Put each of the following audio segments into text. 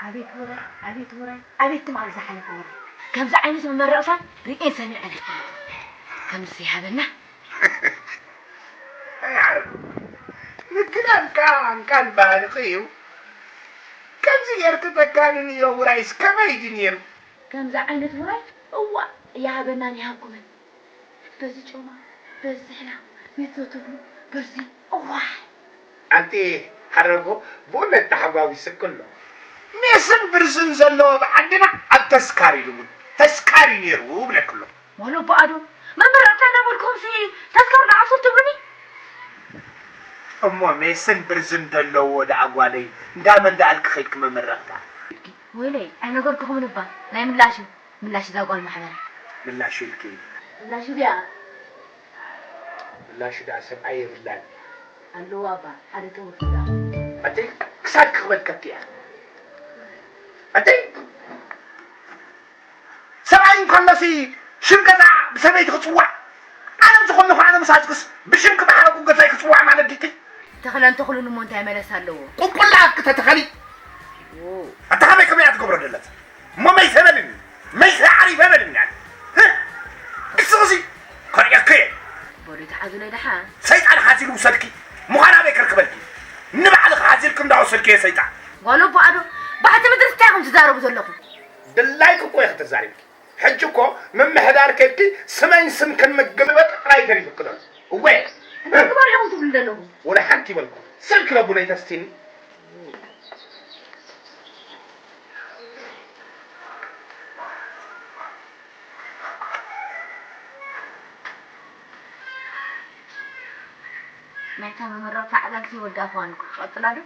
ኣቤት ውራይ፣ ኣቤት ውራይ፣ ኣቤት ትማል ዝሓለፈ ውራይ። ከምዚ ዓይነት መመረቕታ ርእየን ሰሚዐን ኣይፈልጥን። ከምዚ ይሃበና። ኣይ ዓርኩ፣ ምግናን ከኣ ኣንቃን ባህልኺ እዩ። ከምዚ ጌርኪ ተጋንንዮ ውራይስ ከመይ ድዩ ነይሩ? ከምዚ ዓይነት ውራይ እዋእ ይሃበናን ይሃብኩምን። በዚ ጮማ፣ በዚ ዝሕላ፣ ቤት ዘተብሉ፣ በዚ እዋይ። ኣንቲ ሓረጎ ብእውነት ተሓጓጒስኪ ኣሎ። ሜስን ብርዝን ዘለዎ ብዓድና ኣብ ተስካር ኢሉ እውን ተስካር እዩ ነይሩ ብለኪ ኣሎ። ዋሎ በኣዶ መመረቕታ እንዳበልኩኹምሲ ተስካር ንዓሶ ትብሉኒ? እሞ ሜስን ብርዝን ዘለዎ ደኣ ጓለይ እንዳመን ደኣልኪ ኸይድኪ መመረቕታ? ወይለይ ኣይነገርኩኹምን እባ ናይ ምላሽ እዩ። ምላሽ እዛ ጓል ማሕበር። ምላሽ ኢልኪ? ምላሽ እዚኣ። ምላሽ ደኣ ሰብኣይ የብላን። ኣለዋ እባ ሓደ ተወርቱ ደኣ። ኣቲ ክሳድ ክኽበድ ከብቲ እያ። ኣቲ ሰብኣይ እንከሎሲ ሽም ገዛ ብሰበይቲ ክጽዋዕ፣ ኣነ ዝኾንኹ ኣነ ምሳዝኩስ ብሽም ክበሃለኩ ገዛይ ክጽዋዕ ማለት ድዩ? ተኽለ እንተኽሉኒ እሞ እንታይ መለስ ኣለዎ? ቁልቁል ኣፍኪ ተተኸሊ። ዎ። ኣታ ከመይ ከመይ እያ ትገብሮ ደለት? እሞ መይተ በልኒ፣ መይተ ዓሪፈ በልኒ ኣነ። ህ! እስኺ ሲ ከርእየኪ እየ። ቦዲ ተሓዙለይ ደሓን። ሰይጣን ሓዚሉ ውሰድኪ። ምዃን ኣበይ ከርክበልኪ? ንባዕልኺ ሓዚልኪ እንዳወሰድኪ እየ ሰይጣን። ጓል ኣቦ ኣዶ፣ ባሕቲ ምድሪ እንታይ ኢኹም ትዛረቡ ዘለኹም? ድላይኪ እኮ ኢኺ ተዛሪብኪ። ሕጂ እኮ ምምሕዳር ከድኪ ስመይን ስምክን ምግልባጥ ጥራይ ተሪፉኪ ዘሎ። እወ። እንታይ ግበር ኢኹም ትብሉ ዘለኹም? ወላ ሓንቲ ይበልኩ። ስልኪ ለቡነይ ተስቲኒ። ናይታ መመረቕታ ዕላልሲ ወዲ ኣፍዋን እኮ ክቐጽላ ዶ?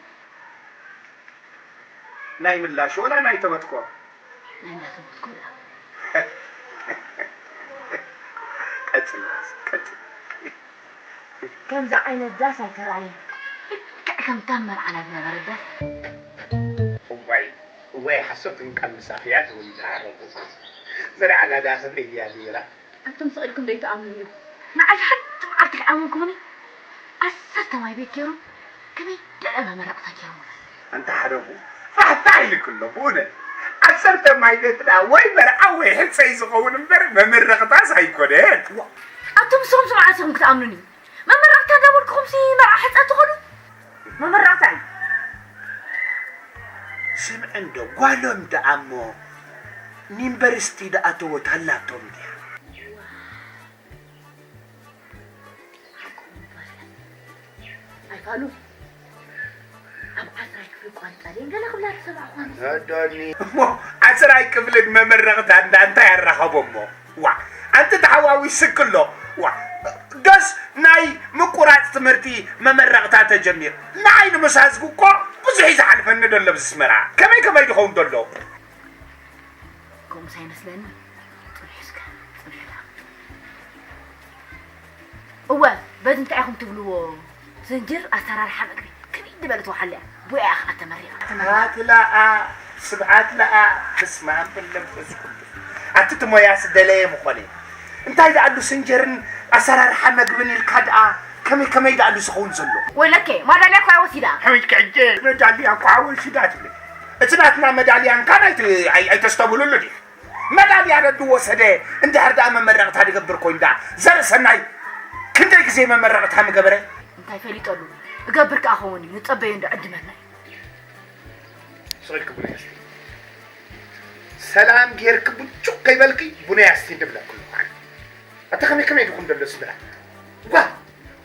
ናይ ምላሽ ወላ ናይ ተመትኮ? ናይ እንዳተመትኮ እያ። ቀጽል፣ ቀጽል። ከምዚ ዓይነት ዳስ ኣይተራእየን። ልክዕ ከምታ መርዓና ዝነበረ ዳስ። እዋይ፣ እዋይ፣ ሓሶትን ቃል ምሳኽያ ትብል ዝሃረቡ። ዘርዓና ዳስ እንተይ ድያ ነይራ? ኣንቱም ስቕ ኢልኩም ዘይትኣምኑኒ። ንዓይ ሓንቲ መዓልቲ ኣይኣመንኩምኒ። ዓሰርተ ማይ ቤት ገይሮም ከመይ ደኣ መመረቕታ ገይሮም። ኣንታ ሓደጉ ፋሕታ ኢልክ ኣሎ ብእውነት። ዓሰርተ ማይ ቤት ደኣ ወይ መርዓ ወይ ሕፀይ ዝኸውን እምበር መመረቕታስ ኣይኮነን። ዋ፣ ኣቱም ንስኹም ስምዓት ኢኹም ክትኣምኑኒ። መመረቕታ እንዳበልኩኹምሲ መርዓ ሕፀ ትኾኑ? መመረቕታ እዩ። ስምዒ እንዶ ጓሎም ደኣ እሞ ንዩኒቨርሲቲ ደኣተወት ኣላቶም ድያ? ኣይፋሉ ኣብ ዓስራይ ክፍሊ ቋንጣ ድየን ገለ ክብላ ተሰማዕኳ። ኣዳኒ። እሞ ዓስራይ ክፍልን መመረቕታ እንዳ እንታይ ኣራኸቦ እሞ? ዋ፣ ኣንቲ ተሓዋዊስክ ኣሎ። ዋ፣ ዶስ ናይ ምቁራጽ ትምህርቲ መመረቕታ ተጀሚሩ። ንዓይ ንምሳዝጉ እኮ ብዙሕ እዩ ዝሓልፈኒ ደሎ ኣብዚ ኣስመራ። ከመይ ከመይ ድኸውን ደሎ? ከምኡስ ኣይመስለኒ። ጽንሑ እስከ፣ ጽንሑ ደኣ። እወ፣ በዚ እንታይ ኢኹም ትብልዎ? ዝንጅር ኣሰራርሓ መግቢ ከመይ ዝበለት ወሓለ እያ። ቡያ ኢኻ ተመሪቓ፣ ተመሪቓ። ስብሓት ለኣ፣ ስብሓት ለኣ፣ በስመ ኣብ ወወልድ ወመንፈስ ቅዱስ። ኣቲ እቲ ሞያስ ደለየ ምኾነ። እንታይ ደኣሉ ስንጀርን ኣሰራርሓ መግብን ኢልካ ደኣ ከመይ ከመይ ደኣሉ ዝኸውን ዘሎ? ወይለከ፣ ማዳልያ እኳ ወሲዳ። ሕምጅ ክዕጀ፣ መዳልያ እኳ ወሲዳ ትብል። እቲ ናትና መዳልያ እንካን ኣይት-፣ ኣይ-፣ ኣይተስተብህሉሉ ዲኺ? መዳልያ ነዱ ወሰደ፣ እንድሕር ደኣ መመረቕታ ድገብር ኮይኑ ደኣ ዘርኢ ሰናይ ክንደይ ግዜ መመረቕታ ምገበረ? እንታይ ፈሊጠሉ? እገብር ከኣ ኸውን እዩ፣ ንጸበዮ እንዶ ዕድመና እዩ። ስቕ ኢልኪ ቡና ያስቲ። ሰላም ጌርኪ ብጩቕ ከይበልኪ ቡና ያስቲ እንድብለኩ ኣለኹ ኣነ። ኣታ ከመይ ከመይ ድኹም ደሎ ስድራ? ጓ፣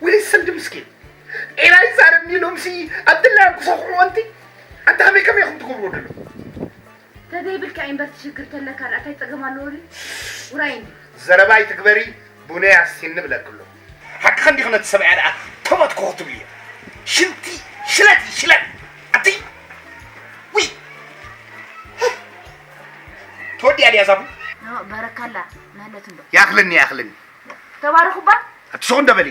ወይለይ ሰልዲ ምስኪን። ዒራ ይዛረብኒ ኢሎምሲ ኣብ ድላዮም ክሰኽዑ ኣንቲ። ኣንታ ከመይ ከመይ ኢኹም ትገብርዎ ደሎ? ተዘይብልካ ዩኒቨርሲቲ ሽግር ተለካ ደኣ እንታይ ጸገም ኣለዎ ድዩ? ውራይ እንዲ። ዘረባ ኣይትግበሪ፣ ቡነ ያሲን ንብለኪ ኣሎ። ሓቅኺ እንዲኺ ነቲ ሰብኣያ ደኣ ተመትኮ ክትብልዮ። ሽንቲ ሽለቲ ሽለት። ኣቲ። ውይ። ተወዲኣ ድያ ዛቡ? ኖ፣ በረካላ ማለት እንዶ። ያኽልኒ፣ ያኽልኒ። ተባረኹ እባ። ኣቲ ሱቕ እንዶ በሊ።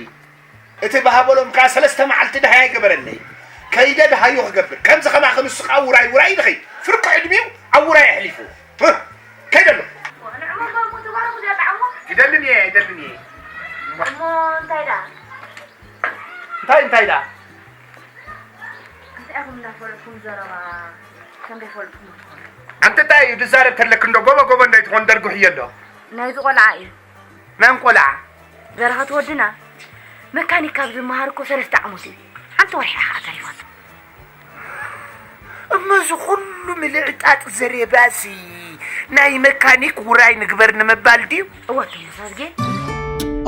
እቲ ብሃበሎም ከኣ ሰለስተ መዓልቲ ደሃይ ኣይገበረለይ። ከይደ ደሃዩ ክገብር። ከምዚ ከማኺ ንሱ ከኣ ውራይ ውራይ ኢልኺ። ፍርቂ ዕድሚኡ ኣብ ውራይ ኣሕሊፉ። ህህ! ከይደ ኣሎ። ኣይደልን እየ። እሞ እንታይ ደኣ? እንታይ እንታይ ደኣ? እንታይ ኢኹም እንዳፈለጥኩም ዘረባ ከም ዘይፈልጥኩም ትኾኑ? ኣንቲ እንታይ እዩ ዝዛረብ ተለክ እንዶ ጎቦ ጎቦ እንዳይትኾን ደርግሑ እየ ኣሎ። ናይዚ ቆልዓ እዩ። መን ቆልዓ? በረኸት ወድና መካኒክ ካብ ዝመሃር እኮ ሰለስተ ዓመት እዩ። ሓንቲ ወርሒ ኢኻ ኣተሪፋቶ። እሞ እዚ ኩሉ ምልዕጣጥ ዘሬባሲ ናይ መካኒክ ውራይ ንግበር ንምባል ድዩ? እወ ተመሳዝጌ።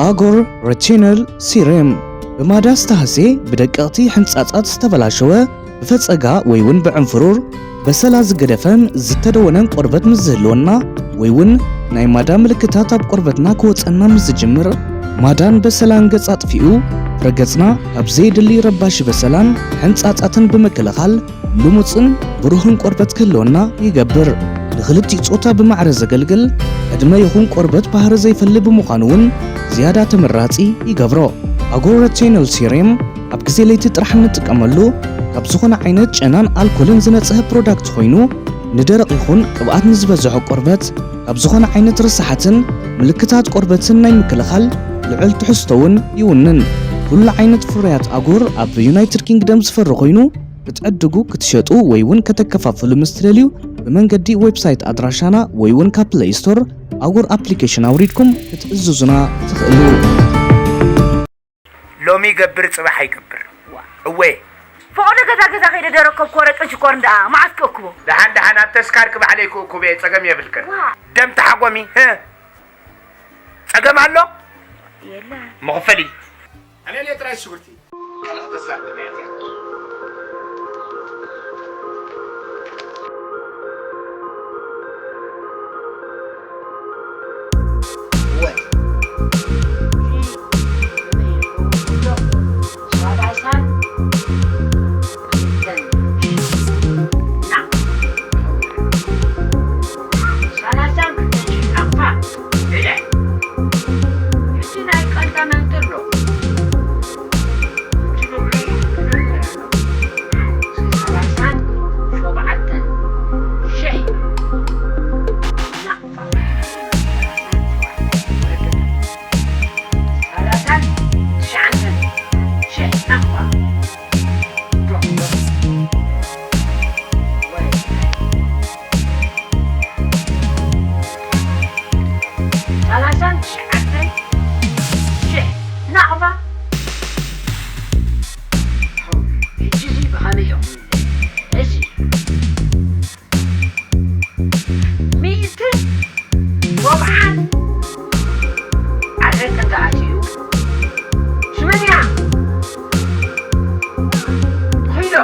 ኣጎር ረቲነል ሲረም ብማዳ ዝተሃስየ ብደቀቕቲ ሕንጻጻት ዝተበላሸወ ብፈጸጋ ወይ እውን ብዕንፍሩር በሰላ ዝገደፈን ዝተደወነን ቆርበት ምስ ዝህልወና ወይ እውን ናይ ማዳ ምልክታት ኣብ ቆርበትና ክወጸና ምስ ዝጅምር ማዳን በሰላን ገጽ ኣጥፊኡ ረገጽና ካብ ዘየድሊ ረባሺ በሰላን ሕንጻጻትን ብምክልኻል ልሙጽን ብሩህን ቆርበት ክህልወና ይገብር። ንኽልቲኡ ጾታ ብማዕረ ዘገልግል ዕድመ ይኹን ቆርበት ባህሪ ዘይፈሊ ብምዃኑ እውን ዝያዳ ተመራጺ ይገብሮ። ኣጎር ረቲነል ሲረም ኣብ ግዜ ለይቲ ጥራሕ እንጥቀመሉ ካብ ዝኾነ ዓይነት ጨናን ኣልኮልን ዝነጽሀ ፕሮዳክት ኮይኑ ንደረቕ ይኹን ቅብኣት ንዝበዝሖ ቆርበት ካብ ዝኾነ ዓይነት ርሳሓትን ምልክታት ቆርበትን ናይ ምክልኻል ልዑል ትሕዝቶ እውን ይውንን። ኩሉ ዓይነት ፍርያት ኣጎር ኣብ ዩናይትድ ኪንግደም ዝፈሪ ኮይኑ ክትዕድጉ፣ ክትሸጡ ወይ እውን ከተከፋፍሉ ምስ ትደልዩ ብመንገዲ ዌብሳይት ኣድራሻና ወይ እውን ካብ ፕለይ ስቶር ኣጎር ኣፕሊኬሽን ኣውሪድኩም ክትእዝዙና ትኽእሉ። ሎሚ ይገብር ጽባሕ ኣይገብር። እወ። ፈቐዶ ገዛ ገዛ ከይደ ደረከብኩ ወረቅን ሽኮርን ደኣ መዓስ ክእክቦ? ደሓን ደሓን ኣብ ተስካርኪ ባዕለይ ክእክቦ እየ፣ ጸገም የብልክን። ዋ። ደም ተሓጎሚ፣ ህ? ጸገም ኣሎ? የለን። መኽፈሊ። ኣነ እየ ጥራይ ሽጉርቲ። ሰላሳን ትሽዓተን ሽሕ ናቕፋ። ሕጂ እዚ ብኸመይ እዮም? እዚ ሚእትን ሰብዓን ዓሰርተ ተኣትዩ፣ ስምንያ ኪሎ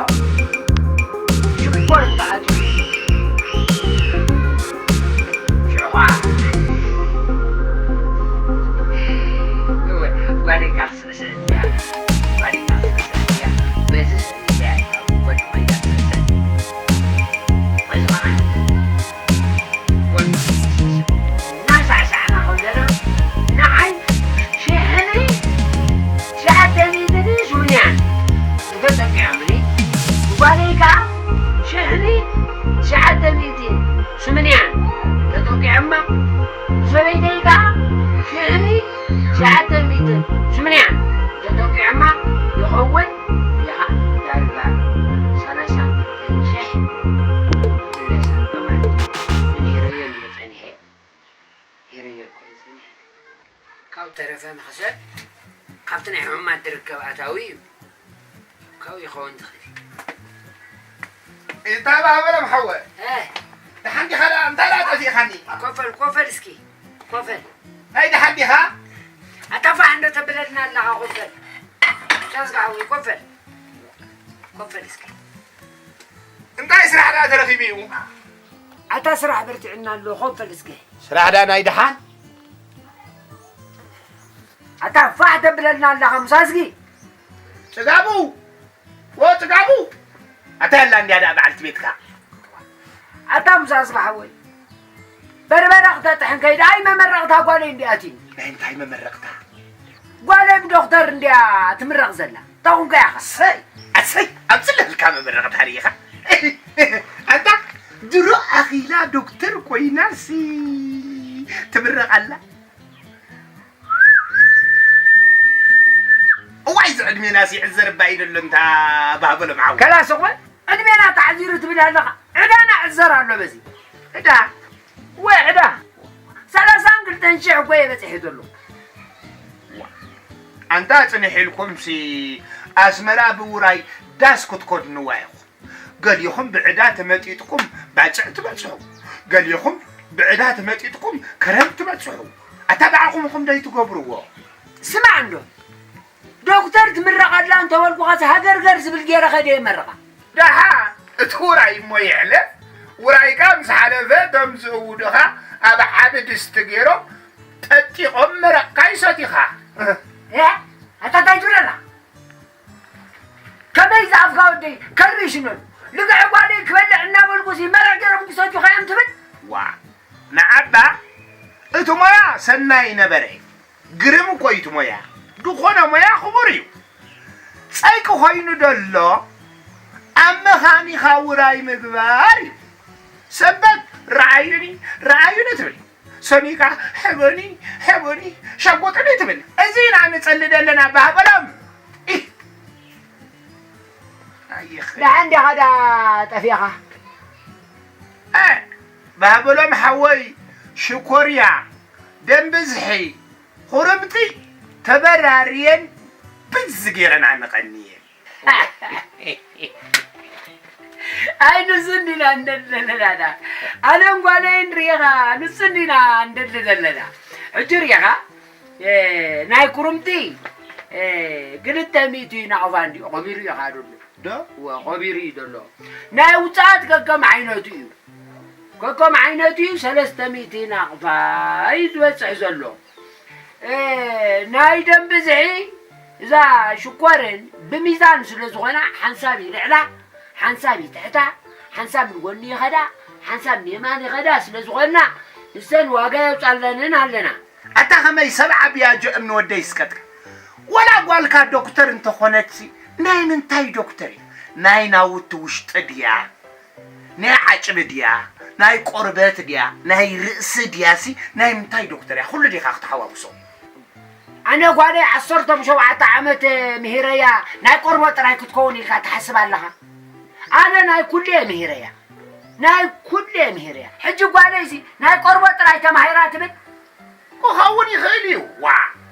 ሽኮር ተኣትዩ፣ ሽዑ ኸዓ ጓለይ ካክስ ሽሕኒ ትሽዓተ ሚእትን ስምንያን ተጠቂዖማ፣ ሰበይተይ ከኣ ሽሕኒ ትሽዓተ ሚእትን ስምንያን ተጠቂዖማ ይኸውን። ድኣ ዳርጋ ሰላሳ ሽሕ መለሳ ብማለት ነይረዮ እየ ጸኒሐ። ነይረዮ እኮ እየ ጸኒሐ። ካብኡ ተረፈ መኽሰብ ካብቲ ናይ ሕሙማት ዝርከብ ኣታዊ እዩ። ካብኡ ይኸውን ዝኽእል። እንታይ ባህበሎም ሓወ? እ። ደሓን ዲኻ ደኣ? እንታይ ደኣ ጠፊእኻኒ? ኮፈል፣ ኮፈል እስኪ። ኮፈል። ናይ ደሓን ዲኻ? ኣታ ፋሕ እንዶ ተብለልና ኣለኻ፣ ኮፈል። ሻዝጋ ሓወይ፣ ኮፈል። ኮፈል እስኪ። እንታይ ስራሕ ደኣ ተረኺቡ እዩ? ኣታ ስራሕ በርቲዕና ኣሎ፣ ኮፈል እስኪ። ስራሕ ደኣ ናይ ደሓን? ኣታ ፋሕ ተብለልና ኣለኻ፣ ምሳዝጊ። ጽጋቡ! ወ ጽጋቡ! ኣታ ያላ እንድያ ደኣ በዓልቲ ቤትካ። ኣታ ምሳዝጊ ሓወይ። በርበረ ክተጥሕን ከይደ፣ ኣይ መመረቕታ ጓለይ እንድያ ኣትዩኒ። ናይ እንታይ መመረቕታ? ጓለይ ብዶክተር እንድያ ትምረቕ ዘላ። እንታይ ኹንካ ኢኻ? ኣሰይ! ኣሰይ! ኣብ ጽለልካ መመረቕታ ርኢኻ? ኣንታ ድሮ ኣኺላ ዶክተር ኮይናሲ ትምረቕ ኣላ። ናስ ይዕዘር እባ እዩ ደሎ እንታ ባህበሎም ዓው። ከላስ እኮ ዕድሜና ተዓዚሩ ትብል ኣለኻ። ዕዳና ዕዘር ኣሎ በዚ። ዕዳ? ወይ ዕዳ? ሰላሳን ክልተን ሽሕ እኮ እየ በጺሐ ዘሎ። ኣንታ ጽንሕ ኢልኩምሲ ኣስመራ ብውራይ ዳስ ክትኮድንዋ ኢኹም። ገሊኹም ብዕዳ ተመጢጥኩም ባጽዕ ትበጽሑ። ገሊኹም ብዕዳ ተመጢጥኩም ከረን ትበጽሑ። ኣታ ብዓኹምኹም ደይትገብርዎ። ስማዕ እንዶ፣ ዶክተር ትምረቐላ እንተበልኩኻስ ሃገርገር ዝብል ገይረ ከደ የመርቓ። ደሓ እቲ ውራይ እሞ ይሕለፍ። ውራይካ ምስ ሓለፈ እቶም ዝእውዱኻ ኣብ ዓቢ ድስቲ ገይሮም ጠጢቖም መረቕካ ይሰቲኻ። እ፣ ኣታ እንታይ ትብለና? ከመይ ዝኣፍካ ወደይ ከርሽነሉ? ልግዐ ጓለይ ክበልዕ እናበልኩሲ መረቕ ገይሮም ክሰትዩኻ እዮም ትብል? ዋ፣ ንዓባ እቲ ሞያ ሰናይ ነበረ። ግርም እኮ እዩ እቲ ሞያ። ዝኾነ ሞያ ክቡር እዩ። ጸይቂ ኮይኑ ደሎ ኣብ መኻኒኻ ውራይ ምግባር እዩ። ሰንበት ረኣዩኒ፣ ረኣዩኒ ትብል። ሰኒካ ሕበኒ፣ ሕበኒ፣ ሸጉጥኒ ትብል። እዚ ኢና ንጸሊ ደለና ባህበሎም። ኢህ። ኣይኸ- ደሓን ዲኻ ዳ ጠፊኻ? እ፣ ባህበሎም ሓወይ ሽኮርያ፣ ደም ብዝሒ፣ ኹርምቲ ተበራርየን ብዝ ገይረን ኣነቐንየን። ኣይ ንሱ እንዲና እንደሊ ዘለና። ኣነን ጓለይን ርኢኻ ንሱ እንዲና እንደሊ ዘለና። ሕጂ ርኢኻ፣ እ፣ ናይ ኩርምቲ፣ እ፣ ክልተ ሚእቲ ናቕፋ እንዲኡ ኾቢሩ እዩ ኻደሉ። ዶ? እወ፣ ኾቢሩ እዩ ዘሎ። ናይ ውጽኣት ከከም ዓይነቱ እዩ። ከከም ዓይነቱ እዩ፣ ሰለስተ ሚእቲ ናቕፋ እዩ ዝበጽሕ ዘሎ። እ፣ ናይ ደም ብዝሒ እዛ ሽኮርን ብሚዛን ስለ ዝኾና ሓንሳብ ይልዕላ፣ ሓንሳብ ይትሕታ፣ ሓንሳብ ንጎኒ ይኸዳ፣ ሓንሳብ ንየማን ይኸዳ ስለ ዝኾና ንሰን ዋጋ የውጻለንን ኣለና። ኣታ ኸመይ ሰብ ዓብያጆ እምኒ ወደይ ስቀጥካ? ወላ ጓልካ ዶክተር እንተኾነትሲ ናይ ምንታይ ዶክተር እዩ? ናይ ናውቲ ውሽጢ ድያ? ናይ ዓጭቢ ድያ? ናይ ቆርበት ድያ? ናይ ርእሲ ድያሲ ናይ ምንታይ ዶክተር እያ? ኩሉ ዲኻ ክትሓዋውሶ? ኣነ ጓለይ ዓሰርተ ሸውዓተ ዓመት ምሂረያ ናይ ቆርበት ጥራይ ክትከውን ኢልካ ትሓስብ ኣለኻ? ኣነ ናይ ኩሉ እየ ምሂረያ። ናይ ኩሉ እየ ምሂረያ። ሕጂ ጓለይሲ ናይ ቆርበት ጥራይ ተማሂራ ትብል? ክኸውን ይኽእል እዩ። ዋ፣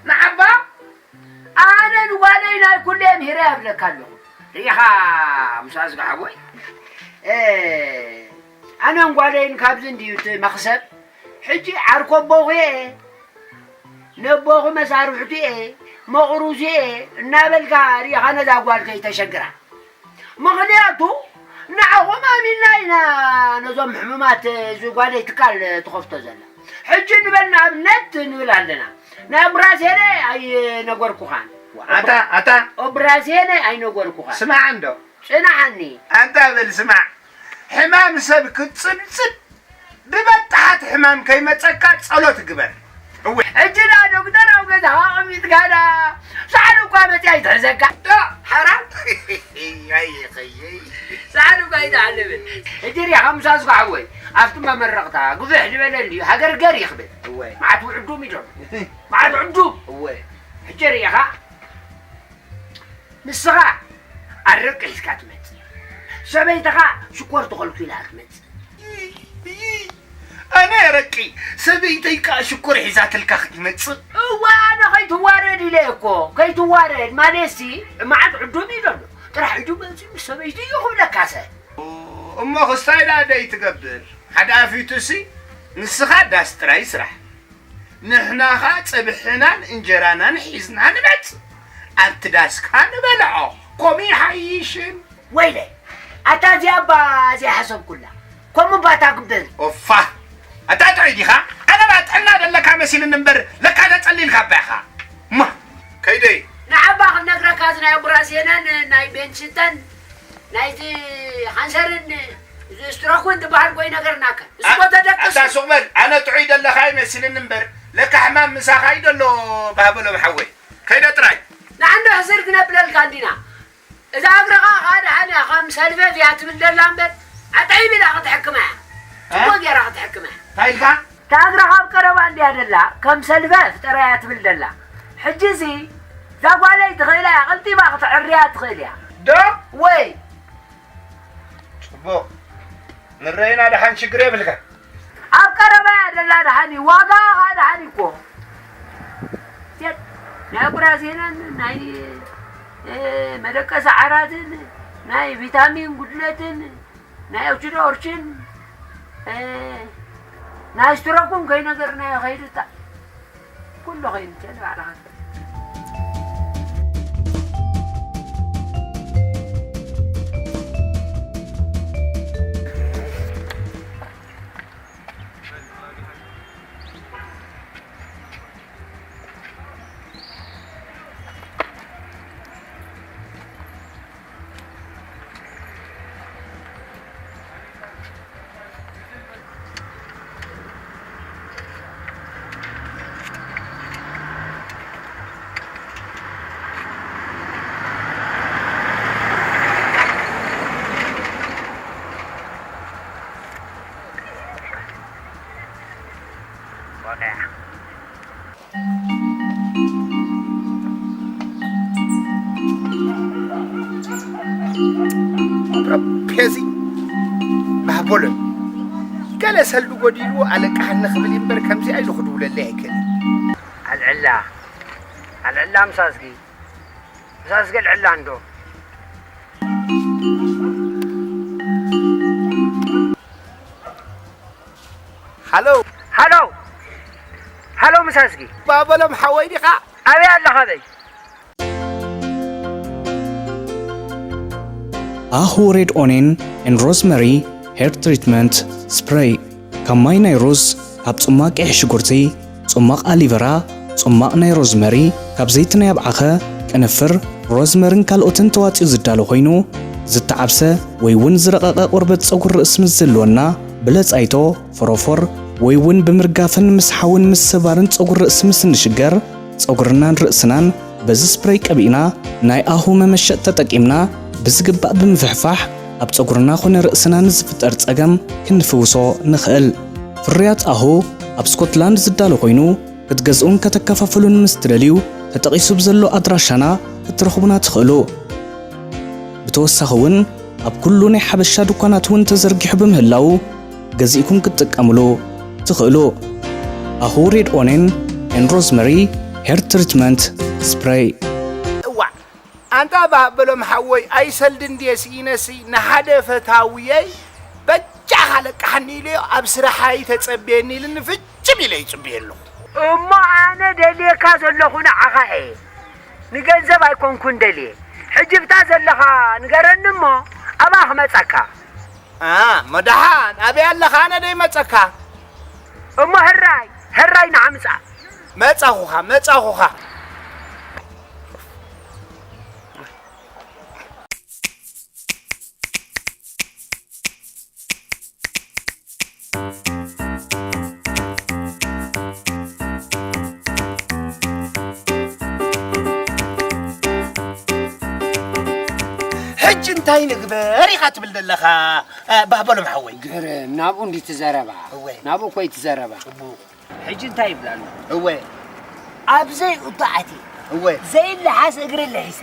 ንዓባ ኣነ ንጓለይ ናይ ኩሉ እየ ምሂረያ እብለካ ኣለኹ። ርኢኻ ሙሳ ዝግሓቦይ? እ፣ ኣነን ጓለይን ካብዚ እንድዩ እቲ መኽሰብ። ሕጂ ዓርኮ ኣቦኹ እየ፣ ነቦኹ መሳርሕቱ እየ፣ መቑሩሱ እየ እናበልካ ርኢኻ ነዛ ጓል ከይተሸግራ። ምኽንያቱ ንዓኹም ኣሚንና ኢና ነዞም ሕሙማት እዚ ጓለይ ትካል ትኸፍቶ ዘላ። ሕጂ ንበል ንኣብነት ንብል ኣለና። ናይ ኦፕራሴነ ኣይነገርኩኻን። ኣታ፣ ኣታ። ኦፕራሴነ ኣይነገርኩኻን። ስማዕ እንዶ። ጽናሓኒ። ኣንታ በል ስማዕ። ሕማም ሰብ ክትጽብጽብ ብበጣሓት ሕማም ከይመጸካ ጸሎት ግበር። እወ። ሕጂ ዳ ዶክተር ኣብ ገዛኻ ኣቐሚጥካ ዳ ሳዕሪ እኳ መጺኣ ኣይትሕዘካ። ዶ ሓራም? ኣይኸየይ። ሳዕሪ እኳ ኣይትዓልብን። ሕጂ ሪኻ ሙሳ ዝጓሕወይ ኣብቲ መመረቕታ ግፍሕ ዝበለ እንድዩ ሃገር ገር ይኽብል። እወ። መዓት ውዕዱም እዩ ዘሎ። መዓት ውዕዱም። እወ። ሕጂ ሪኻ ንስኻ ኣረቂ ሒዝካ ትመጽእ፣ ሰበይትኻ ሽኮር ተኸልኪላ ክትመጽእ። ይይ፣ ይይ፣ ኣነ ኣረቂ፣ ሰበይተይ ከኣ ሽኮር ሒዛትልካ ክትመጽእ። እወ፣ ኣነ ከይትዋረድ ኢለ እኮ፣ ከይትዋረድ ማለትሲ፣ መዓት ዕዱም እዩ ዘሎ። ጥራሕ ዕዱም መጺኡ ምስ ሰበይቱ እዩ ክብለካሰ። እሞ ክስታይ ደኣ ደይ ትገብር? ሓደ ኣፊቱሲ፣ ንስኻ ዳስ ጥራይ ስራሕ። ንሕና ኸኣ ጸብሕናን እንጀራናን ሒዝና ንመጽእ። ኣብቲ ዳስካ ንበልዖ። ከምኡ ይሓይሽን። ወይለይ፣ ኣታ እዚኣ እባ ዘይሓሰብኩላ። ከምኡ እባ እታ ግብር። ኦፋ! ኣታ ጥዑይ ዲኻ? ኣነ እባ ጥዕና ደለካ መሲልኒ እምበር፣ ለካ ተጸሊልካ እባ ኢኻ። እማ፣ ከይደይ። ንዓባ ክነግረካ፣ እዚ ናይ ኦፕራስዮንን ናይ ቤንሽተን ናይዚ ካንሰርን እዚ ስትሮክን ዝበሃል ጎይ ነገርናካ። እስኮ ተደቅስ። ኣታ ሱቕ በል፣ ኣነ ጥዑይ ደለኻ ይመስልኒ እምበር፣ ለካ ሕማም ምሳኻ እዩ ደሎ፣ ባህበሎም ሓወይ። ከይደ ጥራይ። ንዓንዶ ሕስር ክነብለልካ እንዲና። እዛ እግርኻ ኸኣ ደሓን እያ፣ ከም ሰልፈፍ እያ ትብል ደላ እምበር፣ ኣጥዒም ኢላ ክትሕክማ እያ። እ? ጽቡቕ ገይራ ክትሕክማ እያ። እንታይ ኢልካ? እታ እግርኻ ኣብ ቀረባ እንድያ ደላ፣ ከም ሰልፈፍ ጥራይ እያ ትብል ደላ። ሕጂሲ እዛ ጓለይ ትኽእል እያ፣ ቀልጢፋ ክትዕርያ ትኽእል እያ። ዶ? ወይ ጽቡቕ። ንረይና ደሓን ሽግር የብልካ። ኣብ ቀረባ እያ ደላ ደሓን እዩ፣ ዋጋ ኸዓ ደሓን እዩ እኮ። ሴት፣ ናይ ኦፕራሲዮንን ናይ፣ እ፣ መደቀሲ ዓራትን ናይ ቪታሚን ጉድለትን ናይ ኦክሲዶርችን፣ እ፣ ናይ ስትሮክን ከይነገርናዮ ከይዱ እታ ኩሉ ከይኑ እንተለ ባዕልኻ ትፈልጥ። ረቤዚ ባህቦሎ ገለ ሰልዲ ጎዲልዎ ኣለቃሕኒ ክብል እምበር ከምዚኣ ኢሉ ክድውለለይ ኣይክእልን። ኣልዕላ ኣልዕላ ምሳስጊ ምሳስጊ ኣልዕላ እንዶ ሃሎ ሃሎ ሃሎ ምሳስጊ ባበሎም ሓወይ ዲኻ? ኣበይ ኣለኻ በይ ኣሁ ሬድ ኦኔን ኤን ሮዝመሪ ሄር ትሪትመንት ስፕሬይ ካብ ማይ ናይ ሩዝ፣ ካብ ጽማቕ ቀይሕ ሽጉርቲ፣ ጽማቕ ኣሊቨራ፣ ጽማቕ ናይ ሮዝመሪ፣ ካብ ዘይቲ ናይ ኣብዓኸ፣ ቅንፍር፣ ሮዝመርን ካልኦትን ተዋጺኡ ዝዳሎ ኮይኑ፣ ዝተዓብሰ ወይ እውን ዝረቐቐ ቆርበት ጸጉሪ ርእሲ ምስ ዝህልወና፣ ብለጻይቶ፣ ፎሮፎር ወይ እውን ብምርጋፍን ምስሓውን ምስባርን ጸጉሪ ርእሲ ምስ እንሽገር፣ ጸጉርናን ርእስናን በዚ ስፕረይ ቀቢእና ናይ ኣሁ መመሸጥ ተጠቂምና ብዝግባእ ብምፍሕፋሕ ኣብ ጸጉርና ኮነ ርእስና ንዝፍጠር ጸገም ክንፍውሶ ንኽእል። ፍርያት ኣሁ ኣብ ስኮትላንድ ዝዳሎ ኮይኑ ክትገዝኡን ከተከፋፍሉን ምስ ትደልዩ ተጠቒሱ ብዘሎ ኣድራሻና ክትረኽቡና ትኽእሉ። ብተወሳኺ እውን ኣብ ኩሉ ናይ ሓበሻ ድኳናት እውን ተዘርጊሑ ብምህላዉ ገዚእኩም ክትጥቀምሉ ትኽእሉ። ኣሁ ሬድ ኦኔን ኤን ሮዝመሪ ሄር ትሪትመንት ስፕሬይ። እዋእ ኣንታ ባህ በሎም ሓወይ ኣይሰልዲ እንድየ ስኢነሲ ንሓደ ፈታውየይ በጃኻ ለቅሓኒ ኢለዮ ኣብ ስራሓይ ተጸብየኒ ኢልኒ ፍጭም ኢለ ይጽብየ ኣለኹ። እሞ ኣነ ደልየካ ዘለኹ ንዓኻ እየ ንገንዘብ ኣይኮንኩን ደልየ ሕጂ ብታ ዘለኻ ንገረኒ እሞ ኣብኣ ክመጸካ። ኣ መድሓን ኣበይ ኣለኻ ኣነ ደይመጸካ። እሞ ሕራይ ሕራይ ንዓ ምጻእ። መጻኹኻ መጻኹኻ። ሕጂ እንታይ ንግበር ኢኻ ትብል ዘለኻ? ባህ በሎም ሓወይ። ግርም ናብኡ እንዲ ትዘረባ። እወ። ናብኡ እኮ እዩ ትዘረባ። ጽቡቕ። ሕጂ እንታይ ይብላ ኣሎ? እወ። ኣብ ዘይእቱ ኣትየ እወ። ዘይለሓስ እግሪ ልሒሰ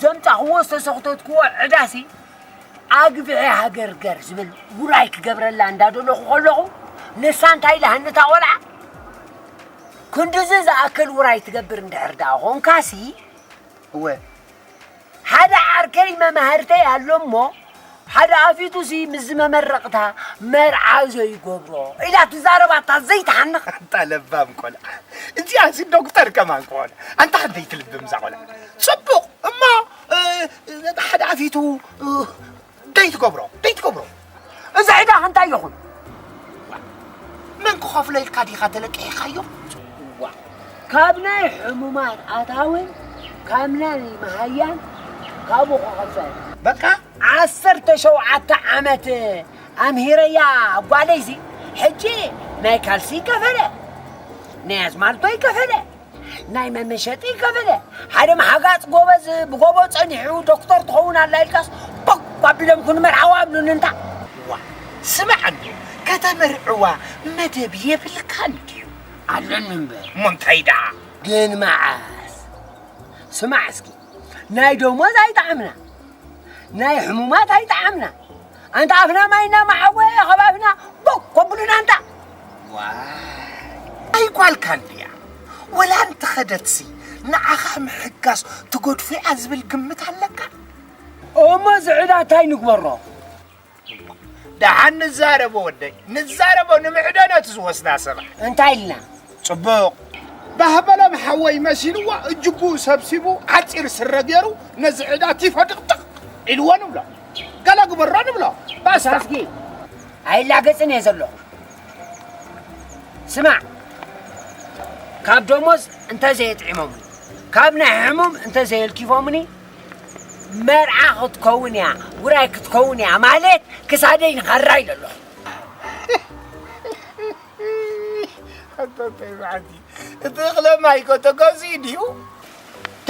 ዘምጻኽዎ ዝተሰኽተትክዎ ዕዳሲ ኣግብሐ ሃገርገር ዝብል ውራይ ክገብረላ እንዳደለኹ ከለኹ ንሳ እንታይ ኢላሃኒ እታ ቆልዓ? ክንድዚ ዝኣክል ውራይ ትገብር እንድሕር ደኣ ኾንካሲ እወ። ሓደ ዓርከይ መማህርተይ ኣሎ እሞ ሓደ ኣፊቱሲ ምስዚ መመረቕታ መርዓ ዘይገብሮ ኢላ ትዛረብ ኣታ ዘይትሓንቕ። ኣንታ ለባም ቆልዓ እዚኣሲ ዶክተር ከማን ክኾነ ኣንታ ክንደይ ትልብም እዛ ቆልዓ ጽቡቕ እሞ ሓደ ኣፊቱ ደይትገብሮ ደይትገብሮ። እዚ ዕዳኺ እንታይ ይኹን? መን ክኸፍሎ ኢልካ ዲኻ ተለቂሕካዮ? ጽዋ ካብ ናይ ሕሙማት ኣታውን ካብ ናይ መሃያን ካብኡ ክኸፈል። በቃ ዓሰርተ ሸውዓተ ዓመት ኣምሂረያ ጓለይሲ ሕጂ ናይ ካልሲ ይከፈለ ናይ ኣዝማልቶ ይከፈለ ናይ መመሸጢ ከፈለ ሓደ መሓጋፅ ጎበዝ ብጎቦ ፀኒሑ ዶክተር ትኸውን ኣላ ኢልካስ ቦግ ኣቢሎም ክንመርዓዋ ኣብሉኒ እንታ ዋ ስማዕ እንድዩ ከተመርዕዋ መደብ የብልካን ድዩ ኣለኒ እምበር እሞ እንታይ ደኣ ግን መዓስ ስማዕ እስኪ፣ ናይ ደሞዝ ኣይጠዓምና፣ ናይ ሕሙማት ኣይጠዓምና። ኣንታ ኣፍና ማይና መዓወ ከባብና ቦክ ኮብሉና ኣንታ። ዋይ፣ ኣይጓልካን ድያ? ወላ እንተኸደትሲ ንዓኻ ምሕጋስ ትጎድፎ እያ ዝብል ግምት ኣለካ? እሞ ዝዕዳ እንታይ ንግበሮ? ደሓን ንዛረቦ ወደይ፣ ንዛረቦ ንምዕደነቱ ዝወስዳ ሰባት። እንታይ ኢልና? ጽቡቕ። ባህበሎም ሓወይ መሲልዎ እጅጉ ሰብሲቡ ሓጺር ስረ ገይሩ ነዚ ዕዳ ቲፎ ድቕድቕ ኢልዎ ንብሎ። ገለ ግበሮ ንብሎ። ባስታ። ሳስጊ ኣይላገጽን እየ ዘለኹ። ስማዕ፣ ካብ ደሞዝ እንተዘየጥዒሞምኒ፣ ካብ ናይ ሕሙም እንተዘየልኪፎምኒ፣ መርዓ ክትከውን እያ፣ ውራይ ክትከውን እያ ማለት ክሳደይ ንኸራይ ዘለኹ። ኣንተተይ ባዕቲ እቲ እኽለ ማይኮ ተገዚኡ ድዩ?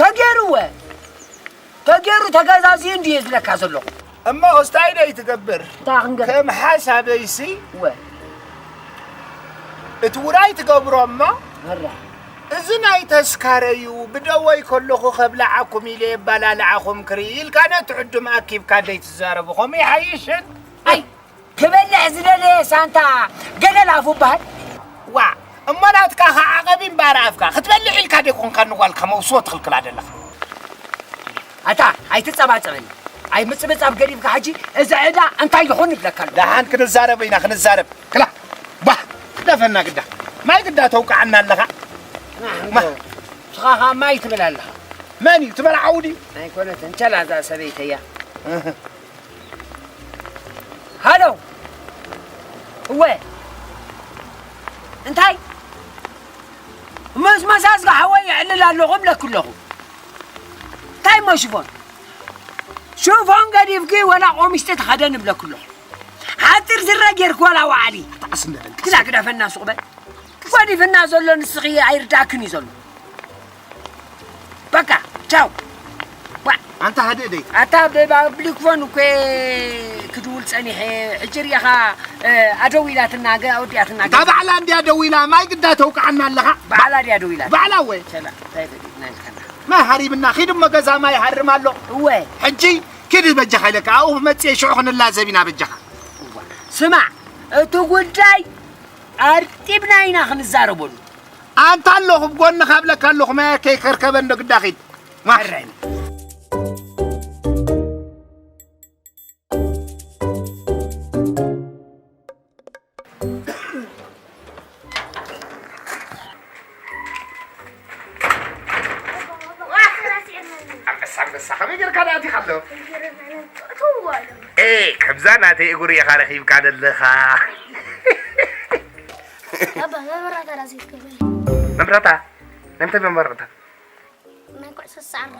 ተገይሩወ ተገይሩ ተገዛዚኡ እንድየ ዝብለካ ዘለኹ። እሞ እስታይ ደይ ትገብር? እንታይ ክንገብር? ከም ሓሳበይሲ እወ እቲ ውራይ ትገብሮ እሞ መራ እዚ ናይ ተስካረዩ ብደወይ ከለኹ ከብልዓኩም ኢለ የባላልዓኹም ክርኢ ኢልካ ነቲ ዕዱም ኣኪብካ ደይ ትዛረቡ ከምኡ ይሓይሽን? ኣይ ክበልዕ ዝደለየ ሳንታ ገደል ኣፉ በሃል። ዋ እሞ ናትካ ኸዓ ዓቐቢ እምበኣር ኣፍካ ክትበልዕ ኢልካ ደይኮንካ ንጓልካ መውስቦ ትኽልክላ ዘለኻ። ኣታ ኣይትጸባጸበኒ። ኣይ ምጽብጻብ ገዲፍካ ሕጂ እዚ ዕዳ እንታይ ይኹን ይብለካ ኣሎ። ደሓን ክንዛረብ ኢና ክንዛረብ። ክላ ባህ ደፈና ግዳ ማይ ግዳ ተውቃዓና ኣለኻ። ንስኻ ኸዓ ማይ ትብል ኣለኻ። መን እዩ ትበልዓው ድዩ? ኣይኮነትን ቸላ እዛ ሰበይተያ። ሃሎ እወ እንታይ ምስ መሳስጋ ሓወይ የዕልል ኣለኹ እብለኪ ኣለኹ። እንታይ እሞ ሽፎን ሽፎን ገዲፍኪ ወላ ቆምሽጢ ተኸደን እብለኪ ኣለኹ። ሓፂር ስረ ጌርኪ ወላ ዋዕሊ። ኣስንደለል ክላ ግደፈና ሱቕ በል። ገዲፍና ዘሎ ንስኺ ኣይርዳእክን እዩ ዘሎ። በቃ ቻው። ዋ ኣንታ ሃደ ደይ ኣታ ብባብሊክ ፎን እኮ ክድውል ጸኒሐ። ሕጂ ሪኢኻ ኣደዊላትና ገ ኣወዲኣትና ገ እታ ባዕላ እንድያ ደዊላ ማይ ግዳ ተውቅዓና ኣለኻ። ባዕላ ድያ ደዊላ ባዕላ ወይ ሰላ እንታይ ፈዲድና ኢልካና ማይ ሃሪምና ኺድ እሞ ገዛ ማይ ሃርም ኣሎ። እወ ሕጂ ኪድ በጃኻ ኢለካ ኣብኡ መጽየ ሽዑ ክንላዘብ ኢና በጃኻ። ስማዕ እቲ ጉዳይ ኣርጢብና ኢና ክንዛረበሉ። ኣንታ ኣለኹ ብጎንኻ እብለካ ኣለኹ ማያከይ ከርከበ እንዶ ግዳ ኺድ ማሕራይ ኣንበሳ ኣንበሳ ከመይ ጌርካ ደኣ ኣቲኻ ኣሎ? ከምዛ ናተይ እጉር ኢኻ ረኺብካ ዘለኻ። ኣባ መመራታ ራዘይ ትገብር መምረታ ናይ ምንታይ መመረታ ናይ ኩዕሶ ሰዓራ